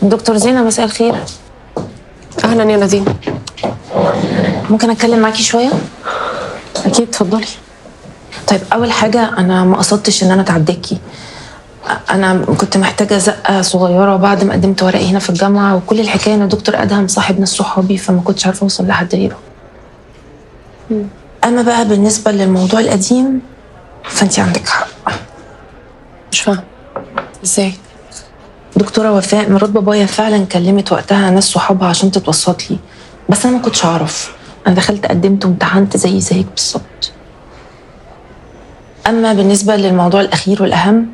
دكتور زينة، مساء الخير. اهلا يا نادين. ممكن اتكلم معاكي شوية؟ اكيد، اتفضلي. طيب، اول حاجة انا ما قصدتش ان انا اتعداكي. انا كنت محتاجة زقة صغيرة بعد ما قدمت ورقي هنا في الجامعة، وكل الحكاية ان دكتور ادهم صاحب ناس صحابي، فما كنتش عارفة اوصل لحد غيره. اما بقى بالنسبة للموضوع القديم فانتي عندك حق. مش فاهمه ازاي؟ دكتورة وفاء مرات بابايا فعلا كلمت وقتها ناس صحابها عشان تتوسط لي، بس انا ما كنتش اعرف. انا دخلت قدمت وامتحنت زي زيك بالظبط. اما بالنسبة للموضوع الاخير والاهم،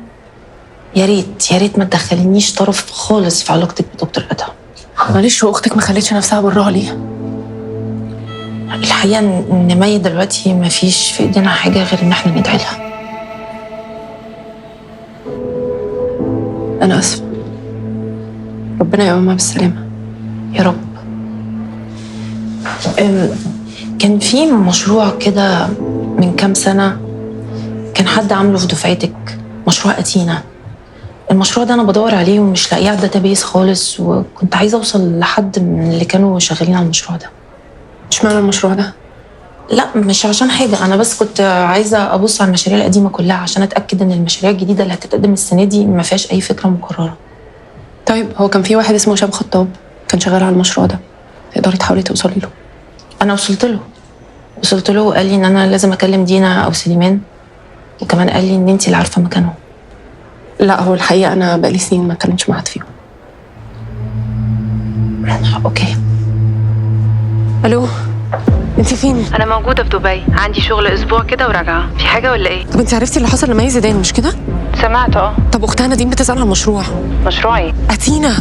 يا ريت يا ريت ما تدخلينيش طرف خالص في علاقتك بدكتور ادهم. معلش، واختك ما خلتش نفسها براها ليه؟ الحقيقة ان مي دلوقتي ما فيش في ايدينا حاجة غير ان احنا ندعي لها. انا اسفه، ربنا يقومها بالسلامة. يا رب. كان في مشروع كده من كام سنة كان حد عامله في دفعتك، مشروع أتينا. المشروع ده أنا بدور عليه ومش لاقيه على ال database خالص، وكنت عايزة أوصل لحد من اللي كانوا شغالين على المشروع ده. اشمعنى المشروع ده؟ لا مش عشان حاجة، أنا بس كنت عايزة أبص على المشاريع القديمة كلها عشان أتأكد إن المشاريع الجديدة اللي هتتقدم السنة دي ما فيهاش أي فكرة مكررة. طيب، هو كان في واحد اسمه هشام خطاب كان شغال على المشروع ده، تقدري تحاولي توصلي له. أنا وصلت له وقال لي إن أنا لازم أكلم دينا أو سليمان، وكمان قال لي إن أنتي اللي عارفة مكانهم. لا، هو الحقيقة انا بقالي سنين ما اتكلمتش مع حد فيهم. okay. الو، انت فين؟ انا موجودة في دبي، عندي شغل اسبوع كده وراجعه. في حاجة ولا ايه؟ طب انت عرفتي اللي حصل لمي زيدان مش كده؟ سمعت اه. طب اختها نادين بتسال على المشروع. مشروع ايه؟ اتينا.